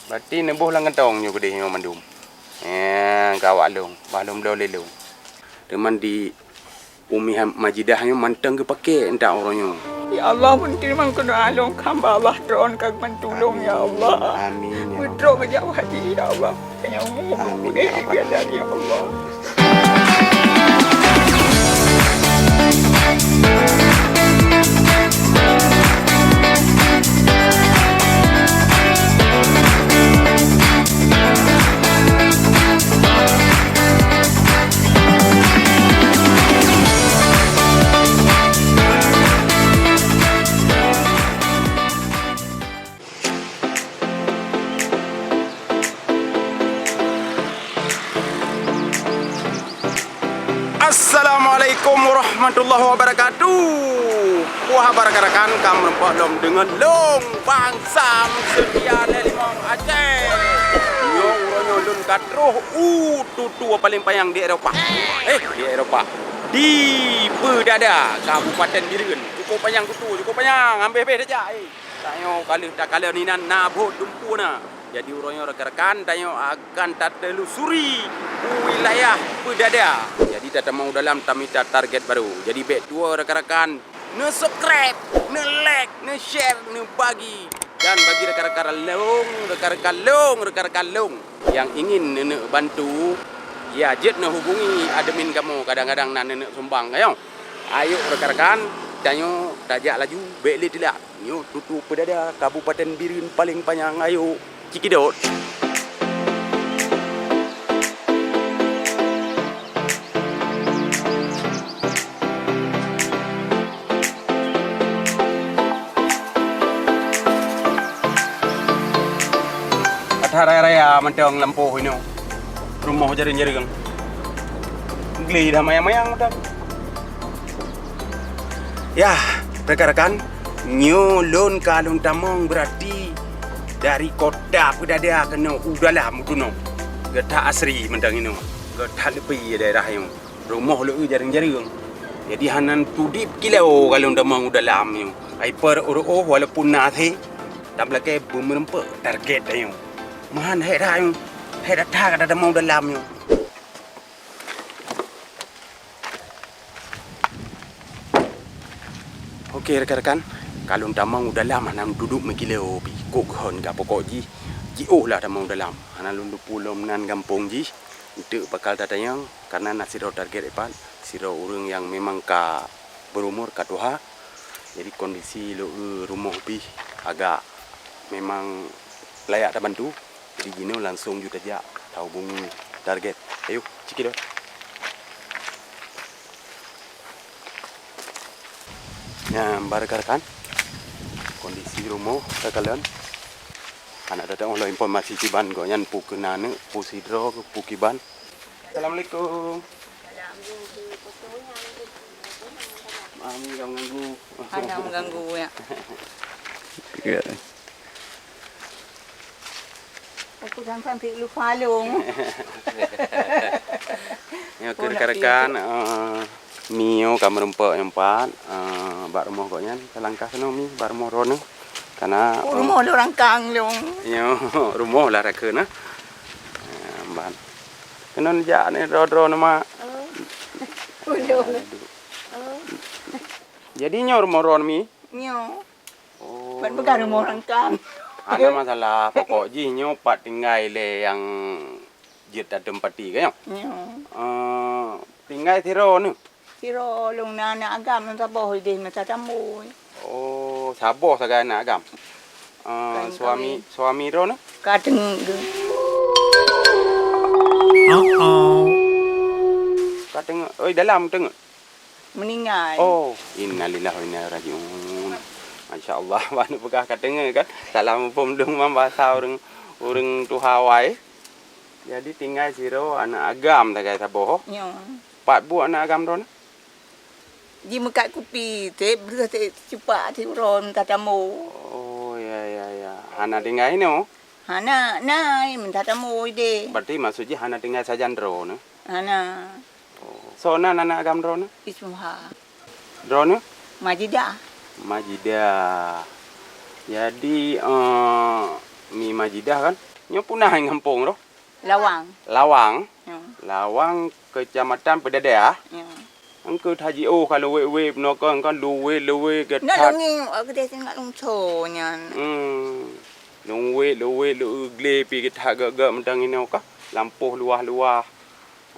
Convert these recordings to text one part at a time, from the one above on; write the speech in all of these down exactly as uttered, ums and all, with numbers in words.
Berarti neuboh lam kantong nyoe keudeh nyoe mandum. Eh, ka awak lôn, bah lôn bloe lé lôn. Teuma di Umi Ham-, Majidah nyoe mantong geupakè entak uroe nyoe. Ya Allah, meunterimang keunoe lôn, hamba Allah droen ka geubantulông, ya Allah. Amin, ya Rabbal Meutrok keujak wadi, ya Allah. Amin, ya Rabbal Alamin. Ya Allah. Assalamualaikum warahmatullahi wabarakatuh. Wah, haba rakan-rakan, ka meureumpok lom deungon lôn bansa meuseutia lé limong Aceh. Nyoe uroe nyoe lôn ka troh u tutue paleng panyang di Eropa. Eh, di Eropa. Di Peudada, Kabupaten Bireuen. Cukup panyang tutue, cukup panyang. Ambéh-ambéh tajak, eh. Tanyoe ka lheueh takalon inan na bhot dumpeue na. Jadi uroe nyoe rakan-rakan, tanyoe akan tatelusuri u wilayah Peudada. Jadi tatamong u dalam tamita target barô. Jadi bèk tuwoe rakan-rakan, neu-subscribe, neu-like, neu-share, neubagi. Dan bagi rakan-rakan lôn, rakan-rakan lôn, rakan-rakan lôn nyang ingin neuneuk bantu, ya jeuet neuhubungi admin kamoe, kadang-kadang na neuneuk sumbang, ayo. Ayo rakan-rakan, tanyoe tajak laju, bèk lé teulat. Nyoe tutue Peudada, Kabupaten Bireuen paleng panyang, ayo, cikidot. That raya-raya mantong lampôh inoe. Rumoh jareueng-jareueng. Glé dah mayang-mayang mantong. Yah, rakan-rakan, nyoe lôn ka lôn tamong, berarti dari kota Peudada keunoe u dalam u tunoe. Geuh that asri mantong inoe. Geuh that leupie daerah nyoe. Rumoh lôn jareueng-jareueng. Jadi hana tudip kilo ka lôn tamong u dalam nyoe. Ai per ureuëng walaupun na asé, tameulakée beumeureumpok target nyoe. Meuhan hék that nyoe. Hék that that ka tamong u dalam nyoe. Oke rakan-rakan, ka lôn tamong u dalam hana tudop meukilo pih kok geuhon ka pokok jih jiôh lah tamong u dalam. Hana lôn teupeu lom nan gampông jih, eunteuk pakal tatanyong, karena na sidroe target ipat, sidroe ureuëng nyang memang ka beurumur, ka tuha. Jadi kondisi lôn rumoh pih agak memang layak tabantu. Jadi jinoe langsong ju tajak tahubungi target. Ayo, cikidot. Nyan, bah rakan-rakan, kondisi rumoh takalon. Hana tateuoh lom informasi kiban gobnyan, peue keunan, peue sidroe, peue kiban. Assalamualaikum. Maaf, mengganggu. Hana mengganggu, ya. Ya. Aku sampai lupa lung. Ya, keu rekan-rekan, eh, Mi nyoe ka meureumpok nyang pat, eh, bak rumoh gobnyan. Talangkah keunoe Mi, bak rumoh droeneuh. Karena, eh, rumoh lôn rangkang lung. Nyoe, rumoh lah rakheun, eh. Eh, ban. Keunoe jak ni droe-droe numa. Oh. Ulôn. Aduh. Oh. Jadi nyoe rumoh droeneuh Mi? Nyoe. Oh. Ban peugah rumoh rangkang. Hana masalah, pokok jih nyoe pat tinggai lé nyang jeuet tateumpati ka nyoe? Nyoe. Eh, tinggai sidroe neuh? Sidroe lôn na aneuk agam nyang saboh ideh masa tambôi. Oh, saboh sagai aneuk agam. Eh, suami, suami droeneuh? Ka teungeut geuh. Oh, oh. Ka teungeut. Oi, dalam teungeut. Meuninggai. Oh, innalillahi wa inna ilaihi raji'un. Masya Allah, baru peugah ka teungeut kan. Salah muphom lôn man bahasa ureuëng, ureuëng tuha awai. Jadi tinggai sidroe aneuk agam sagai saboh. Nyoe. Pat buet aneuk agam droeneuh? Jimeukat kupi, seb breuh seb cupak siuroe meutatamo. Oh, ya, ya, ya. Hana tinggai inoe? Hana, na, meutatamo ideh. Berarti maksud jih hana tinggai sajan droeneuh? Hana. Oh. Soe nan aneuk agam droeneuh? Ismuha. Droeneuh? Majidah. Majidah. Jadi, eh, Mi Majidah kan? Nyoe puna gampông roh? Lawang. Lawang. Hmm. Lawang, Kecamatan Peudeudah. Hmm. Engkeu haji oh ka luwet-wet bunoe kon, kon luwet-luwet geutat. Nyoe lôn ngieng wak keudeh singoh lôn so nyan. Hmm. Luwet-luwet leu glé pi geutat gak-gak mantong inoe ka. Lampôh luwah-luwah.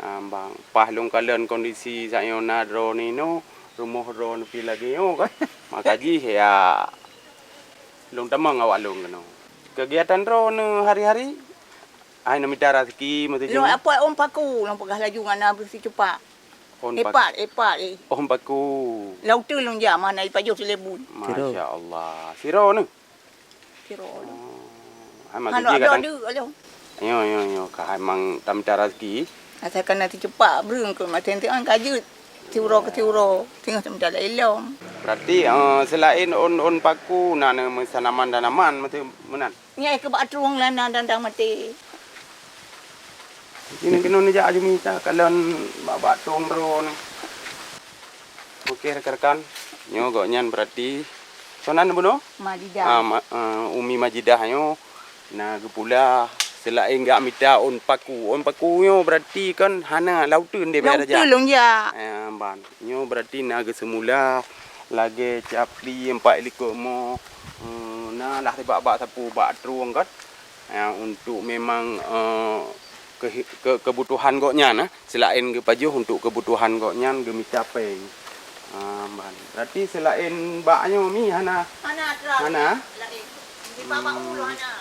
Ah, bang, paih lôn kalon kondisi saat nyoe na droeneuh, rumoh droeneuh pi lagée nyoe kan. Maka jih ya lôn tamong awak lôn keunoe. Kegiatan droeneuh hari-hari, hai na mita raseuki meuteujeueng. Lôn apot ôn paku, lôn peugah laju ngon na beusi cupak. Ôn pak-, epat, epat, eh. Ôn paku. Lam uteuen lôn jak, mana ipajoh silebun. Masya Allah. Sidroe neuh? Sidroe neuh. Oh. Hai, maksud jih kadang. Nyoe, nyoe, nyoe, ka hai mang tamita raseuki. Asai kana teucupak breueng keu maté teuan ka jeuet. Siuroe keu siuroe, singoh tamita lom. Berarti, eh, selain ôn, ôn paku, na, na meusanaman-tanaman, meunan? Nyan keu bak trueng lana dandang maté. Ini keunoe neujak aju mita kalon bak-bak trueng droeneuh. Oke, rekan-rekan. Nyoe gobnyan berarti soe nan bunoe? Majidah. Ah, ma-, eh, Umi Majidah nyoe na geupula selain gak mita ôn paku. Ôn paku nyoe berarti kan hana lam uteuen deh. Lam uteuen lôn jak. Eh, ban. Nyoe berarti na geuseumula lagée capli empat likot mo, eh, na lah sibak bak sapu bak trueng kan. Eh, untuk memang, eh, ke-, ke-, kebutuhan gobnyan, eh. Selain geupajoh untuk kebutuhan gobnyan geumita péng. Ah, ban. Berarti selain bak nyoe mi hana? Hana, hana? Laén. Di bawah ulu hana.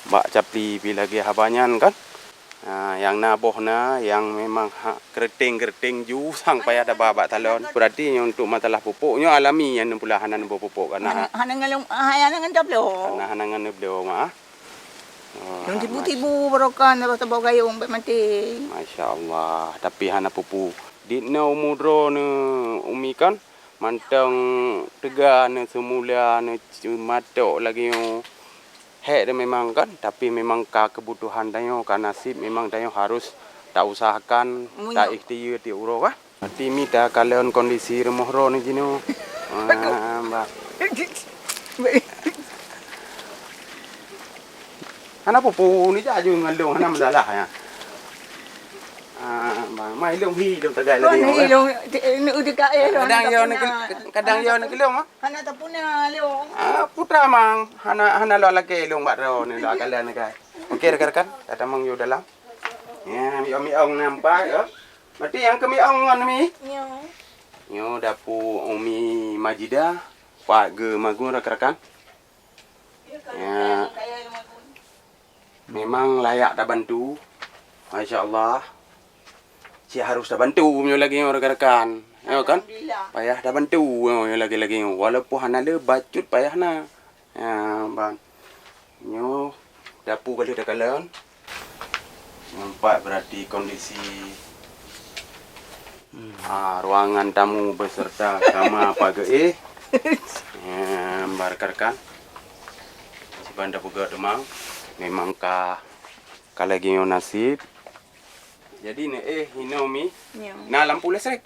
Bak capli pi lagée haba nyan kan? Ah, nyang na boh na, nyang memang ha, keureuteng-keureuteng ju sang payah taba bak talon. Berarti nyoe untuk masalah pupuk nyoe alami nyan pula hana neuboh pupuk karena hana, hana ngon, hana ngon tabloe. Karena hana ngon tabloe mah. Lôn tibu-tibu barokan, saboh gayong bèk maté. Masya Allah, tapi hana pupu. Di na umu droeneuh Umi kan mantong teuga neuh seumula neuh matok lagèe nyoe. Hék deh memang kan, tapi memang ka keubutuhan tanyoe, ka nasib memang tanyoe harus tausahakan, ta-ikhtiar tiep uroe kah. Berarti mita kalon kondisi rumoh droeneuh jinoe. Ah, bah. Hana peue-peue ni jaju ngon lôn, hana masalah nyan. Ah, bah, mai lôn hi lôn tagai lagèe nyoe. Kadang yo neuk, kadang yo neuk lôn, ah. Hana tapuna lôn. Ah, putra mang, hana, hana lôn lakèe lôn bak droeneuh lôn kalon tagai. Oke, rekan-rekan, tatamong yue dalam. Ya, miong-miong nampak yo. Berarti nyang keu miong ngon mi? Nyoe. Nyoe dapu Umi Majidah, pat geumagun rekan-rekan. Ya. Memang layak tabantu. Masya Allah. Cit harus tabantu nyoe lagèe nyoe rekan-rekan. Nyoe kan? Alhamdulillah. Payah tabantu nyoe lagèe-lagèe nyoe. Walaupun hana le bacut payah na. Ya, ban. Nyoe dapu ka lheueh takalon. Nampak berarti kondisi, ah, ruangan tamu beserta kama pageue. Ya, rekan-rekan. Siban tapeugah teuma memang ka, ka lagèe nyoe nasib. Jadi neu éh hinoe mi. Ya. Na lampu listrik.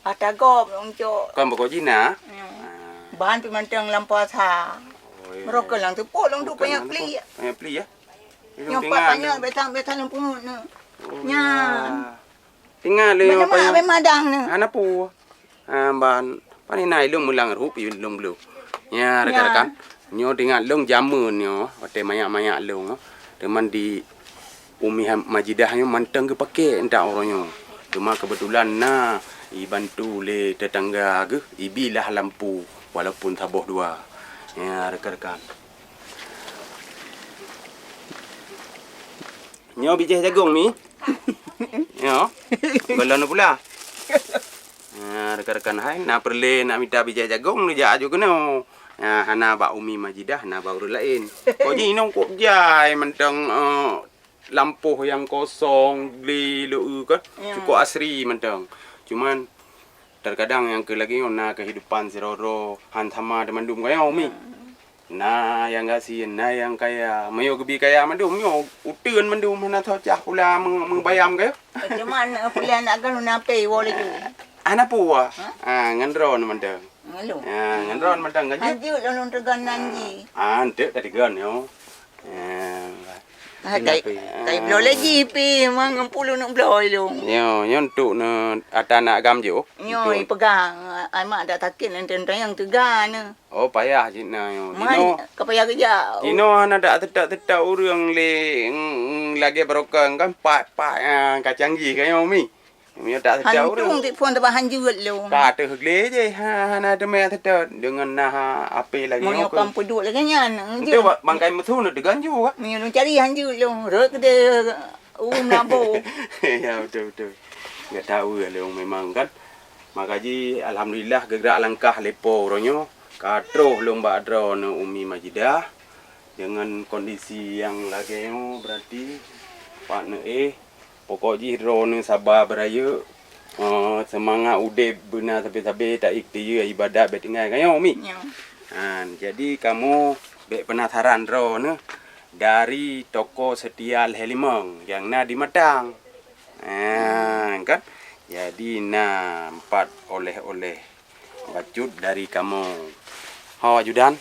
Ata gob lôn cok. Kon bukon jih na? Nyoe. Ah. Bahan pih mantong lam puasa. Oh, iya. Meurokon lam teupok lôn duek panyöt pli. Panyöt pli, ya? Nyoe pat panyöt betang, betang lôn pungut nyoe. Oh, nyan. Tinggai lé nyoe panyöt. Beumadang nyoe. Hana peue. Ah, ban, pane na ilôn meulang rup ilôn bloe. Ya, rekan-rekan. Nyoe tinggai lôn jameun nyoe, watèe manyak-manyak lôn. Teuma di Umi Ham-, Majidah nyoe mantong geupakè ntak uroe nyoe. Teuma keubeutulan na ibantu lé tetangga geuh, ibilah lampu walaupun saboh dua. Ya, rekan-rekan. Nyoe bijèh jagong mi. Nyoe. Golom pula. Nah, rekan-rekan hai, na peureulèe nak mita bijèh jagong, neujak aju keunoe. Nah, hana bak Umi Majidah, hana bak ureueng laén. Kok jinoe kok jai mantong, eh, lampôh nyang kosong, glé, leu kan. Ya. Cukup asri mantong. Cuman, terkadang nyang keu lagèe nyoe na kehidupan sidroe-droe, han sama teumandum kaya Umi. Ya. Na nyang gasien, na nyang kaya. Meunyoe geubi kaya mandum, nyoe uteuen mandum hana soe cah pula meu-, meubayam keu. Cuman, eh, pulan nak kan na pei woe laju. Hana peue. Ha? Ah, ngon droeneuh mantong. Ngon lôn. Ah, ngon droeneuh mantong kan jeuet. Hanjeuet lôn teugon nan jih. Ah, enteuk ka teugon nyoe. Ah, Ah, kai, kai bloe lé jih pih, memang ngon puluh neuk bloe lôn. Nyoe, nyoe untuk ne ata aneuk agam jih. Nyoe, untuk ipeugah, ai mak dak sakét, nyan teuntang nyang teuga ne. Oh, payah cit na nyoe. Mai, jinoe, ka payah geujak. Jinoe hana dak teutak-teutak ureueng lé, ng-, ng-, lagèe barokon kan, pat-pat, ah, kacang jih kan nyoe, Mi. Meunyoe tak seutôt ureueng. Hantu teuk phon teuba hanjeuet lôn. Ka ateueh glé jih, ha, hana teumé seutôt. Deungon na H P lagèe nyoe. Meunyoe ka peuduek lagèe nyan, enteuk bangkai meusu na teuganju, ha. Meunyoe lôn cari hanjeuet lôn, rhot keudéh u Meulaboh. Ya, beutôi, beutôi. Gata ureueng lôn memang kan. Maka jih, alhamdulillah, geugrak langkah lé Po uroe nyoe. Ka troh lôn bak droeneuh Umi Majidah. Deungon kondisi nyang lagèe nyoe, berarti pat neuéh. Pokok jih droeneuh saba beurayeuk, eh, seumangat udép beuna sabe-sabe, taék teuyue ibadat bèk tinggai, ka nyoe, Umi? Nyoe. Han, jadi kamoe bèk penasaran droeneuh dari toko Setia Lhèe Limong nyang na di Matang. Han, kan? Jadi na empat oleh-oleh bacut dari kamoe. Ho, ajudan.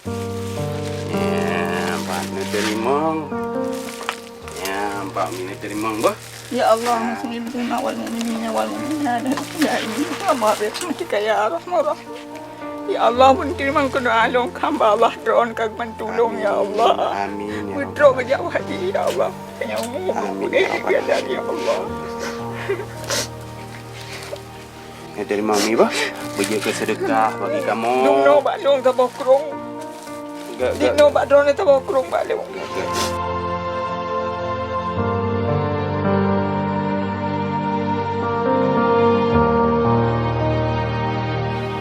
Ya, bak neuteurimong. Ya, bak mi neuteurimong, beuh. Ya Allah, muslimin wal mukminin wal mukminat, ya Allah, ya Rahman Rahim. Ya Allah, meuneurimong keunoe along hamba Allah droen ka geumantulông, ya Allah. Amin, ya Rabbal Alamin. Beudroe geujak haji, ya Allah. Amin, ya Rabbal Alamin. Ya Allah. Neuteurimong mi bah, beujeuet keu seudeukah bagi kamoe. Dumnoe bak lôn saboh krông. Gak, gak. Dumnoe bak droeneuh saboh krông bak lôn. Gak, gak.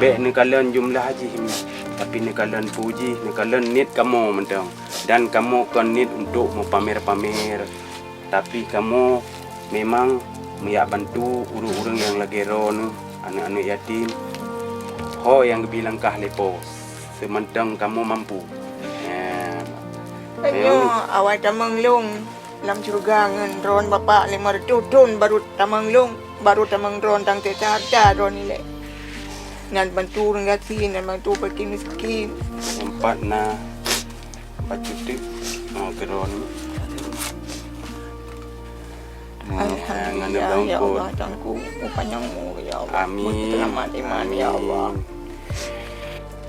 Bèk neukalon jumlah jih mi, tapi neukalon peue jih, neukalon niet kamoe mantong. Dan kamoe kon niet untuk meupamer-pamer. Tapi kamoe memang meujak bantu ureueng-ureueng nyang lagèe droeneuh, aneuk-aneuk yatim, ho nyang geubri langkah lé Po, seumantong kamoe mampu. Ya. Tanyoe awai tamong lôn lam syeuruga ngon droen Bapak limong reutôh thon baru tamong lôn, baru tamong droen tang teuka hareuta droen ilèe. Nyan bantu ureueng gasien, nyan bantu fakir miskin. Sempat na Bacut teuk, oh, keudroe ni. Alhamdulillah, ya Allah, Tuhanku, upanyang umur, ya Allah. Amin. Selamat iman, ya Allah. Amin.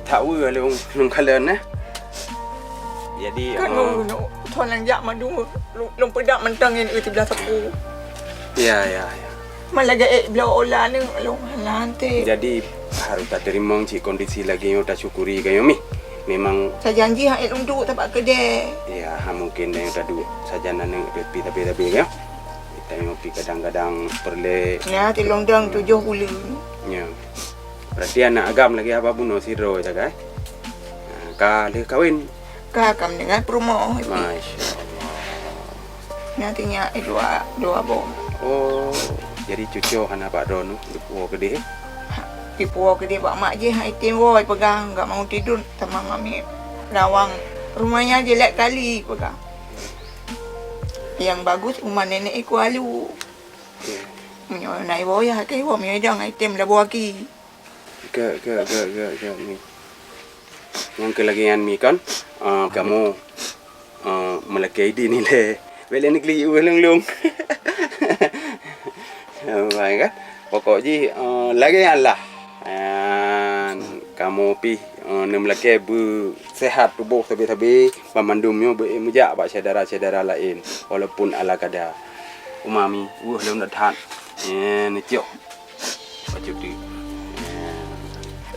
That weueh lôn, lôn kalon, eh. Jadi, kan, eh, lôn, lôn, thon nyang jak mandum, lôn, lôn peudak mantong ngon siblah sapu. Ya, ya, ya. Man lagèe ék bloe ola nyoe lôn hana até. Jadi, harôh tateurimong cit kondisi lagèe nyoe, tasyukuri ka nyoe mi. Memang sajan jih han ék lôn duek tabak keudè. Ya, han mungken tanyoe taduek sajan aneuk tapi-tapi ka nyoe. Tanyoe pi kadang-kadang peureulèe. Nyan, ti lôn dong tujoh buleuen. Ya. Berarti aneuk agam lagèe haba bunoe sidroe sagai. Ha, ka lheueh kawen. Ka, ka meuninggai peurumoh. Masya Allah. Nyan ti nyak dua, dua boh. Oh, jadi cucoe hana bak droeneuh dipuwoe keudeh? Ha, dipuwoe keudeh bak mak jih, hai item woe peugah, enggak mau tidur sama mami. Lawang rumahnya jelek kali peugah. Yang bagus rumah nenek i Kuala Lumpur. Oke. Meunyoe na iwoe yah, keu iwoe meunyoe idong, hai item laboh aki. Ka, ka, ka, ka, ka, ni. Nyang keu lagèe nyan mi kon, ah, kamoe, ah, meulakèe idin ilèe. Bèk lé neuklik u lôn-lôn. Baik kan? Pokok jih, ah, lagèe nyan lah. Ah, kamoe pih, ah, neumeulakèe beuseuhat tuboh sabe-sabe, banmandum nyoe beu meujak bak syedara-syedara laén, walaupun ala kada. Uma mi, weueh lôn that. Eh, neucok. Bacut teuk.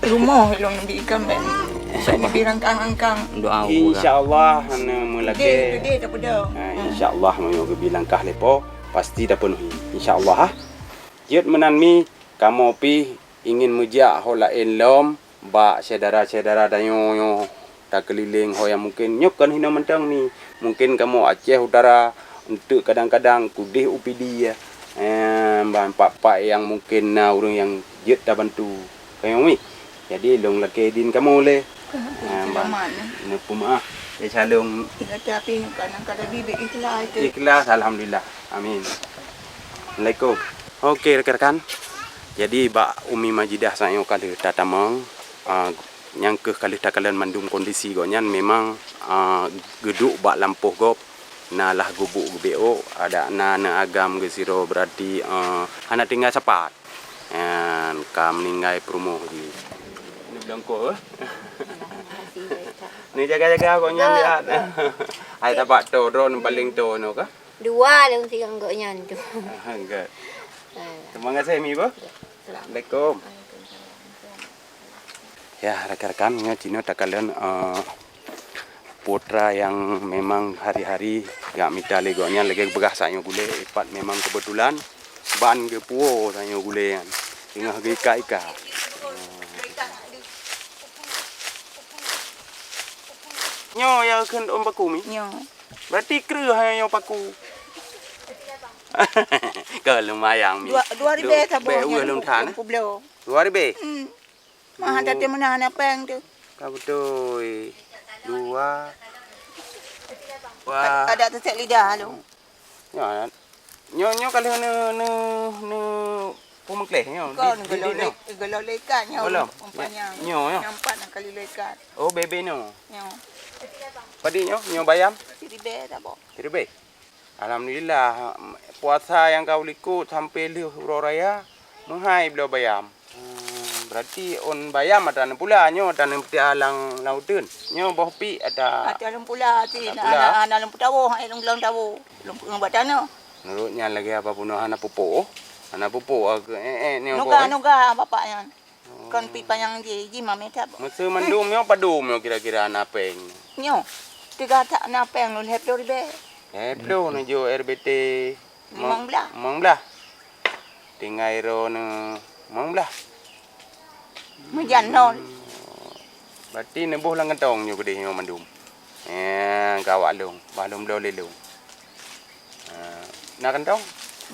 Rumoh lôn bi ikan bèk. Bèk bi rangkang-rangkang. Doa. Insya Allah, hana meulakèe. Gede, gede, tak pedo. Ha, insya Allah, meunyoe geubi langkah lé Po, pasti tapeunuhi. Insya Allah, ha. Jeuet meunan mi, kamoe pih ingin meujak ho laén lom bak syedara-syedara tanyoe nyoe. Takeulileng ho nyang mungken nyoe kon hinoe mantong ni. Mungken kamoe Aceh Utara, enteuk kadang-kadang keudeh u Pidie, eh, ban pat-pat nyang mungken na ureueng nyang jeuet tabantu. Ka nyoe mi. Jadi, lôn lakèe idin kamoe lé. Ah, ban neupeumaaf. Insya Allah. Ikhlas, alhamdulillah. Amin. Assalamualaikum. Oke, rekan-rekan. Jadi, bak Umi Majidah saat nyoe ka lheueh tatamong, ah, nyang keuh ka lheueh takalon mandum kondisi gobnyan memang, ah, geuduek bak lampôh gob, Na lah gubuk geubeuôk, adak na neuagam geusidroe, berarti, eh, hana tinggai sapat. Nyan ka meuninggai peurumoh jih. Ini beulangkok, eh? Ni jaga-jaga kok nyan lihat. Hai tapak to, drone paling to no kah? Dua lôn sigoe nyan tu. Ah, enggak. Terima kasih, Mi, boh. Assalamualaikum. Ya, rekan-rekan, nyoe cinoe takalon, eh, putra yang memang hari-hari gak mita lé gobnyan lagèe peugah saat nyoe gulé, ipat memang kebetulan ban geupuwoe saat nyoe gulé nyan. Teungoh geuika-ika. Nyoe ya kheun ôn paku, Mi? Nyoe. Berarti kreueh hai nyoe paku. Ka lumayan, Mi. Dua, dua ribèe saboh bèk nyoe ueh lôn that, eh? Dua ribèe? Hmm. Mah hana teumeunah hana péng tu. Ka beutôi. Dua. Wah. Ada teusek lidah lu. Nyoe, nyoe, nyoe ka lheueh neu, neu, neu peumeukleh nyoe. Kon di, di, gelo di le-, nyoe. Gelo lekat nyoe. Gelo. Umpanya. Nyoe, nyoe. Nampak nak kali lekat. Oh, bebe nyoe. Nyoe. Padit nyoe, nyoe bayam. Siribèe saboh. Siribèe. Alhamdulillah, puasa nyang ka likot sampai lheueh uroe raya, meuhai bloe bayam. Hmm, berarti ôn bayam ata neupeula nyoe, ata neupeutialang lam uteuen. Nyoe boh pik ata. Ata lôn pula, ata lôn pula. Hana, hana lôn peutawoh, hai lôn, lôn tawoh. Lôn peungeut bak tanoh. Nurot nyan lagèe apa bunoe hana pupuk. Hana pupuk, eh, eh, nyoe boh, eh. Noga, noga bapak nyan. Kon pik panyang jih, jih mamé that. Meuseu mandum nyoe padum nyoe kira-kira na péng? Nyoe, tiga tak na péng lôn lhèe ploh ribèe. Lhèe ploh neujok R B T limong blah. Limong blah. Tinggai droeneuh limong blah. Meujan nol. Berarti neuboh lam kantong nyoe keudeh nyoe mandum. Eh, gawak lôn, bah lôn bloe lé lôn. Ah, na kantong?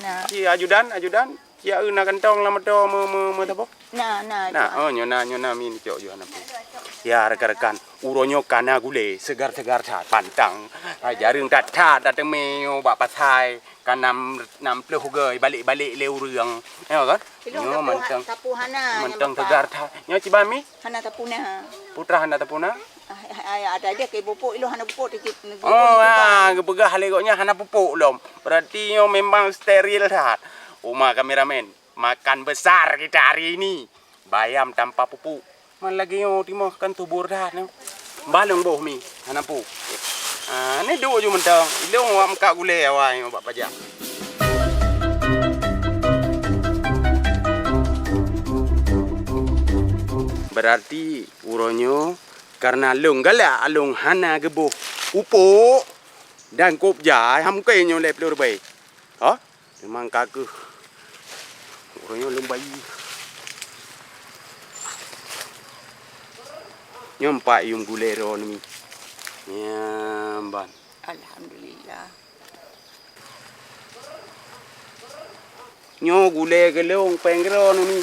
Na. Ci ajudan, ajudan. Ci aeu na kantong lam moto me, me, me saboh? Na, na, na. Oh, nyoe na, nyoe na min cok Johan apa? Ya, rekan-rekan, uroe nyoe ka na gulé, segar-segar that, pantang. Ah, jareueng that-that, that teumé nyoe bak pasai, ka nam, nam ploh goi, balek-balek lé ureueng. Ya kan? Nyoe mantong. Tapu hana, mantong segar that. Nyoe ciban mi? Hana tapu na. Putra hana tapu na? Ah, ah, ah, ada dia ke pupuk, ilong hana pupuk, titip. Oh, ah, geupeugah lé gobnyan hana pupuk lom. Berarti nyoe memang steril that. Uma kameramen, makan besar kita hari ini. Bayam tanpa pupuk. Man lagèe nyoe timoh kan subur that nyoe. Balong boh mi, hana pupuk. Ah, ni duek ju mantong. Ilong awak meukat gulé awai nyoe bak pajak. Berarti uroe nyoe Kareuna lôn galak, lôn hana geuboh pupuk dan kôb jai, hamkei nyoe lhèe ploh ribèe. Hah? Memang ka keuh. Uroe nyoe lôn bayi. Nyoe empat yuem gulèe droeneuh mi. Nyan ban. Alhamdulillah. Nyoe gulèe keu lôn, péng keudroe nyoe mi.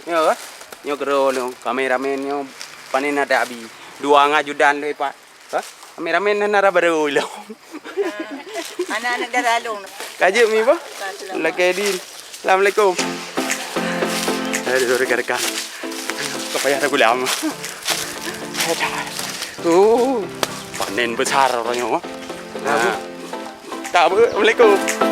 Nyoe, nyoe keudroe lôn, kameramen nyoe panen adak abi. Dua ngon ajudan lôn ipat. Hah? Kameramen na dara barô ilong. Aneuk-aneuk dara lôn. Ka jeuet mi boh? Ka, selamat. Lakèe din. Assalamualaikum. Aduh, rekan-rekan. Ka payah dah gulam. Oh, panen besar uroe nyoe. Nah. Tak apa. Assalamualaikum.